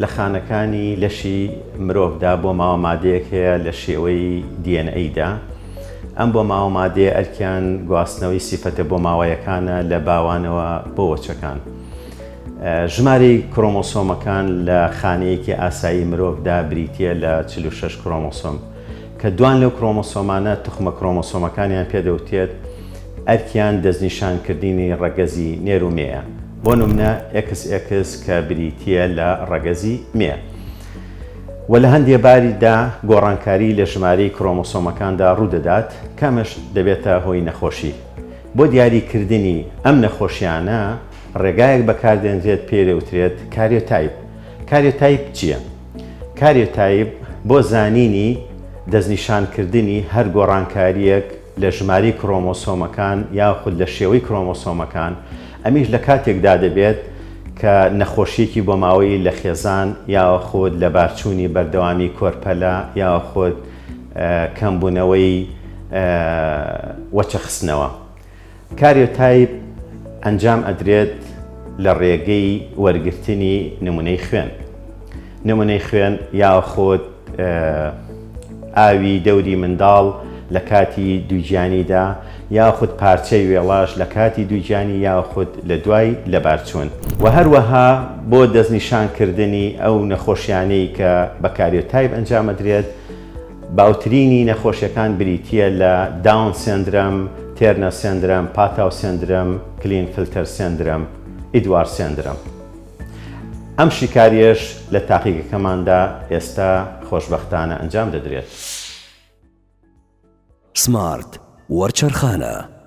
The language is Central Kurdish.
لە خانەکانی لەشی مرۆڤدا بۆ ماوە مادەیەک هەیە لە شێوەی DNA دا. ئەم بۆ ماوە مادەیە ئەرکیان گواستنەوەی سیفەتە بۆماوەیەکانە لە باوانەوە بۆ وەچەکان. ژمارەی کرۆمۆسۆمەکان لە خانەیەکی ئاسایی مرۆڤدا بریتییە لە 46 کرۆمۆسۆم کە دوان لەو کرۆمۆسۆمانە توخمە کرۆمۆسۆمەکانیان پێدەوترێت ئەرکیان دەستنیشانکردنی ڕەگەزی نێر و مێیە بۆ نمونە XX کە بریتییە لە ڕەگەزی مێ. وە لە هەندێ باریدا گۆڕانکاری لە ژمارەی کرۆمۆسۆمەکاندا ڕوودەدات کە ئەمەش دەبێتە هۆی نەخۆشی. بۆ دیاریکردنی ئەم نەخۆشیانە ڕێگایەک بەکاردێنرێت پێی دەوترێت کاریۆتایپ. کاریۆتایپ چییە؟ کاریۆتایپ بۆ زانینی دەستنیشانکردنی هەر گۆڕانکارییەک لە ژمارەی کرۆمۆسۆمەکان یاخود لە شێوەی کرۆمۆسۆمەکان، ئەمیش لە کاتێکدا دەبێت کە نەخۆشییەکی بۆماوەیی لە خێزان یاخود لەبارچوونی بەردەوامی کۆرپەلە یاخود کەمبوونەوەی وەچەخستنەوە. کاریۆتایپ ئەنجام ئەدرێت لە ڕێگەی وەرگرتنی نمونەی خوێن. نمونەی خوێن یاخود ئاوی دەوری منداڵ لە کاتی دووگیانیدا یاخود پارچەی وێڵاش لە کاتی دووگیانی یاخود لە دوای لەبارچوون. وە هەروەها بۆ دەستنیشانکردنی ئەو نەخۆشیانەی کە بە کاریۆتایپ ئەنجام ئەدرێت، باوترینی نەخۆشیەکان بریتییە لە داون سێندرەم، تێرنەر سێندرەم، پاتاو سێندرەم، کلینفلتەر سێندرەم، ئیدوار سێندرەم. ئەم شیکاریەش لە تاقیگەکەماندا ئێستا خۆشبەختانە ئەنجام دەدرێت. سمارت وەرچەرخانە.